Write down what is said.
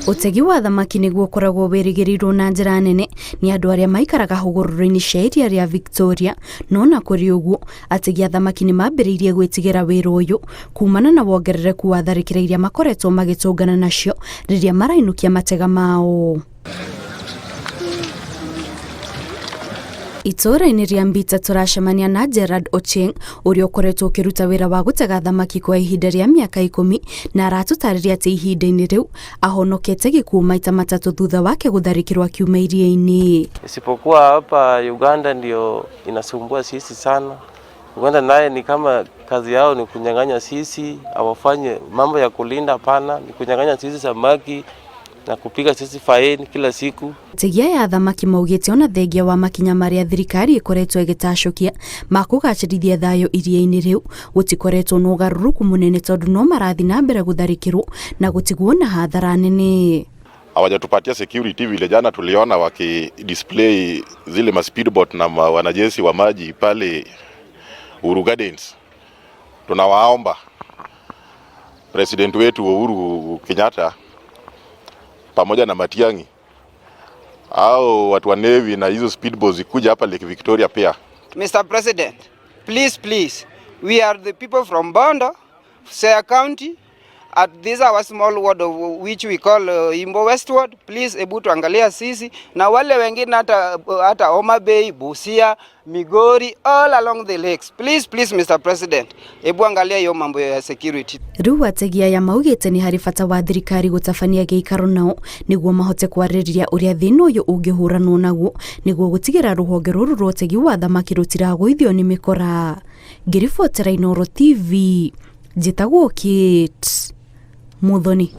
Ũtegi wa thamaki nĩguo ũkoragwo wĩrĩgĩrĩirwo na njĩra nene nĩ andũ arĩa maikaraga hũgũrũrũ-inĩ cia iria rĩa Victoria, no na kũrĩ ũguo, ategi a thamaki nĩ mambĩrĩirie gwĩtigĩra wĩra ũyũ kumana na wongerereku wa tharĩkĩra iria makoretwo magĩtũngana nacio rĩrĩa marainũkia matega mao. Itũũra-inĩ rĩa Mbita tũracemania na Gerard Ochieng ũrĩa ũkoretwo ũkĩruta wĩra wa gũtega thamaki kwa ihinda rĩa mĩaka 10 na aratũtarĩria atĩ ihinda-inĩ rĩu ahonokete gĩkuũ maita matatũ thutha wake gũtharĩkĩrwo akiuma iria-inĩ. Isipokuwa hapa Uganda ndio inasumbua sisi sana. Uganda naye ni kama kazi yao ni kunyang'anya sisi, hawafanye mambo ya kulinda, hapana, ni kunyang'anya sisi samaki na kupiga sisi faini kila siku. Ategi aya a thamaki maugĩte ona thengia wa makinya marĩa thirikari ĩkoretwo ĩgĩtacũkia ma kũgacĩrithia thayũ iria-inĩ rĩu, gũtikoretwo na ũgarũrũku mũnene tondũ no marathiĩ na mbere gũtharĩkĩrwo na gũtigwo na hathara nene. Hawajatupatia security vile jana tuliona waki display zile ma speedboat na wanajeshi wa maji pale Uhuru Gardens. Tunawaomba President wetu Uhuru Kenyatta pamoja na Matiang'i au watu wa Navy na hizo speedboats zikuja hapa Lake Victoria pia. Mr. President, please, please, we are the people from Bondo, Siaya County, at this our small ward of which we call Imbo West Ward. Please, ebu tuangalia sisi na wale wengine hata Homa Bay, Busia, Migori, all along the lakes. Please, please, Mr. President, ebu angalia hiyo mambo ya security. Rĩu ategi aya maugĩte nĩ harĩ bata wa thirikari gũtabania gĩikaro nao nĩguo mahote kwarĩrĩria ũrĩa thĩna ũyũ ũngĩhũranwo naguo nĩguo gũtigĩra rũhonge rũrũ rwa ũtegi wa thamaki rũtiragũithio nĩ mĩkora. Ngĩribotera Inooro TV, njĩtagwo Kate Muthoni.